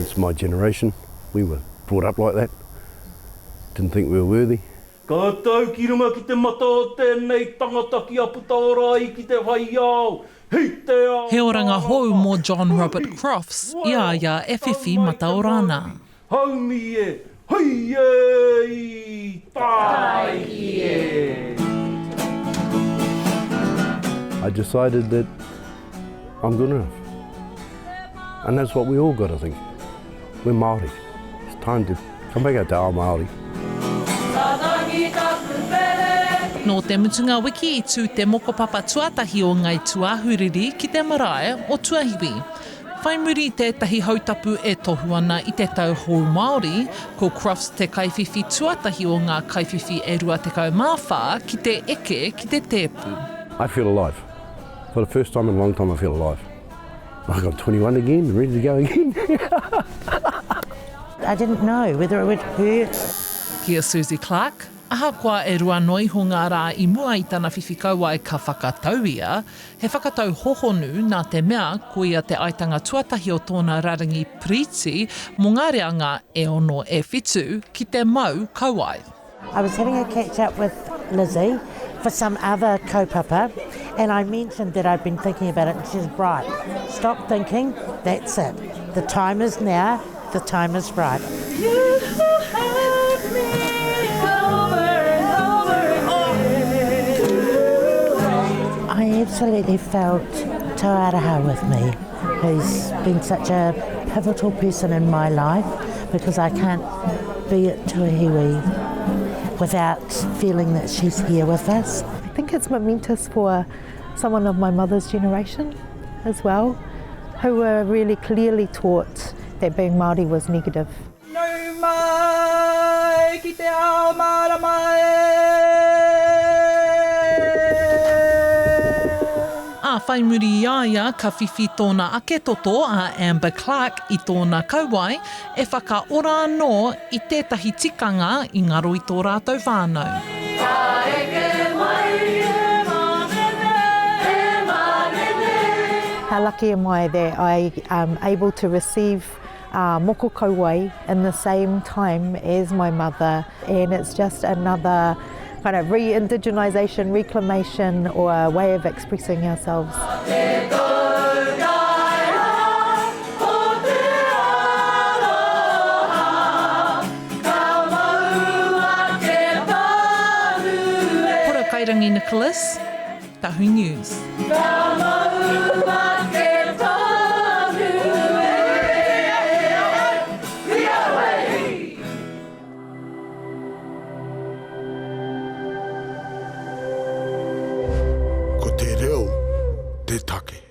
It's my generation. We were brought up like that. Didn't think we were worthy. Ka tau ki runga ki te mata o tēnei tangata kia puta ora ai ki te whai ao, hei te ao He oranga hou mārama, mō John Robert huri, Crofts i a waea, ia e tau whiwhi mai te mataora ana. Māori, haumi e, hei e i, tāiki e! I decided that I'm good enough. And that's what we all got to think. We're Māori. It's time to come back out to our Māori. Nō te mutunga wiki i tū te mokopapa tuatahi o Ngai Tūāhuriri ki te marae o Tuahiwi. Whai muri i tētahi hautapu e tohu ana i te tau hou Māori, ko Crofts te kaiwhiwhi tuatahi o ngā kaiwhiwhi e 24 ki te eke ki te tēpu. I feel alive. For the first time in a long time I feel alive. Like I'm 21 again and ready to go again. I didn't know whether it would hurt. Ki a Susie Clark, ahakoa e rua noa iho ngā rā i mua i tana whiwhi kauae ka whakatau ia, he whakatau hohonu nā te mea koia te aitanga tuatahi o tōna rarangi piriti mō ngā reanga e ono e whitu ki te mau kauae. I was having a catch up with Lizzie for some other kaupapa and I mentioned that I'd been thinking about it and she says, right, stop thinking, that's it. The time is now, the time is right. You have me over and over again. I absolutely felt Te Aroha with me, who's been such a pivotal person in my life because I can't be at Tuahiwi without feeling that she's here with us. I think it's momentous for someone of my mother's generation as well, who were really clearly taught that being Māori was negative. Nau mai ki te ao mārama e. Ā, whai muri i a ia ka whiwhi tōna ake toto a Amber Clark i tōna kauae, e whakaora anō i tētahi tikanga i ngaro i tō rātou whānau. Ka eke mai e manene, e manene. How lucky am I that I am able to receive moko kauae in the same time as my mother and it's just another kind of re-indigenisation, reclamation or a way of expressing ourselves. Hora Kairangi Nicholas, Tahu News. Ka mau ake tonu e. Ko te reo te take.